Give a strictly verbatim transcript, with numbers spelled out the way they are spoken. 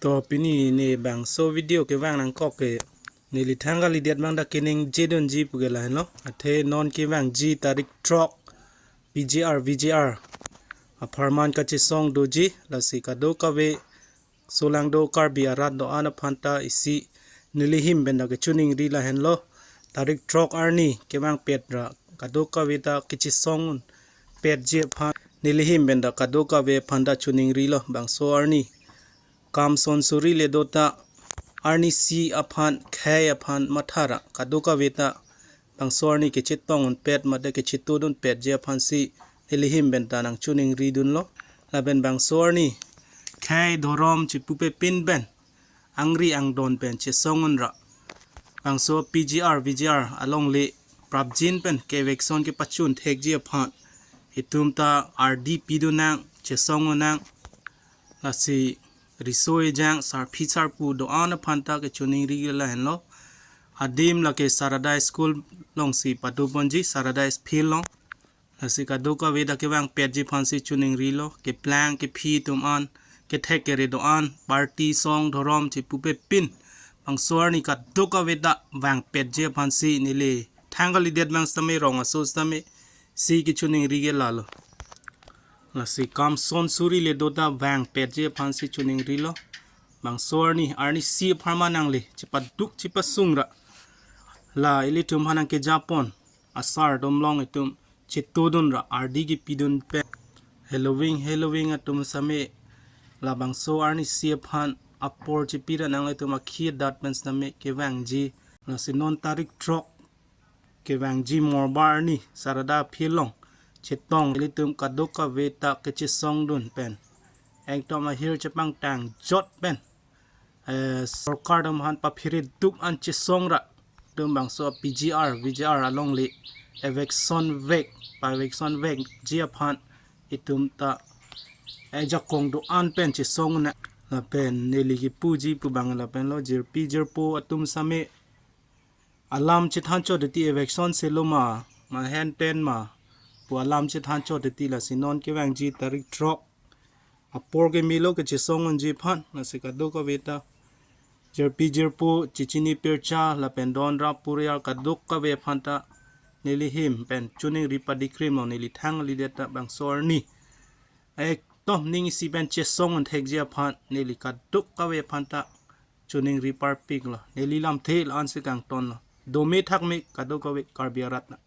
To pini ne bangso video kevang nangkok ke neli thang kalidet abang ta keningje dunji pu ke lahenlo. Athe non kevangji tarik throk P G R V G R apharman kachesong doji, lasi kadokave solangdo Karbi arat do-an aphan ta isi neli ahin pen ta kechiningri lahenlo. Tarik throk arni kevangpet ra kadokave ta kechesong petji aphan neli ahin pen ta kadokave aphan ta chiningrilo. Bangso arni kam son suri le do ta arnisi aphan khei aphan matha ra kadokave ta bangso arni kechetong unpet mate kechetudun petji aphansi neli ahin pen ta nangchiningri dunlo. Lapen bangso arni khei dhorom chepupepin pen angri angdon pen chesong un ra bangso P G R V G R alongle prapjin pen ke eviction kepachun thekji aphan itum ta ardi pidun nang, chesong un nang. Lasi riso ejang sarpi sarpo do-an aphan ta kechiningri ke lahenlo. Adim lake Sarada School alongsi padoponji, Sarada Field along. Lasi kadokave ta kevangpetji aphansi chiningrilo. Keplang kephi atum an, kethek kere do-an, party song dhorom chepupepin bangso arni kadokave ta vangpetji aphansi neli thang kalidet abang sitame, rong aso sitame si kechiningri ke lalo. Lasi kam son suri le do ta vangpetji aphansi chiningrilo. Bangso arni, arnisi apharman nangle chepaduk chepasung ra la ilitum aphan nangkejapon asar atum along itum chetudun ra ardi kepidun pen heloving heloving atum sitame labangso arnisi aphan apor chepi ra nanglitum akhi adat pen sitame kevangji. Lasi non tarik throk kevangji Morbar arni Sarada Field along chetong ilitum kadokave ta kechesong dun pen, ekdom ahir chepangtang jot pen, eh, sorkar atum aphan paphirit duk an chesong ra itum bangso P G R V G R alongle eviction vek, pa eviction vekji aphan itum ta ejakong do-an pen chesong un nang. Lapen neli kepuji pu abang lapenlo, jirpi jirpo atum sitame alam chethan chot titi, eviction selo ma, ma henten ma pu alam chethan chot titi. Lasi non kevangji tarik throk apor kemelo kechesong unji aphan, lasi kadokave ta jirpi jirpo, chechini pircha lapen don rap puriar kadokave aphan ta neli ahin pen chiningri padikrimlo. Neli thang kalidet ta bangso arni ekdom ning isi pen chesong un thekji aphan neli kadokave aphan ta chiningri parpiklo. Neli lamthe la-ansi kangtonlo. Dome thakme kadokave Karbi arat nang.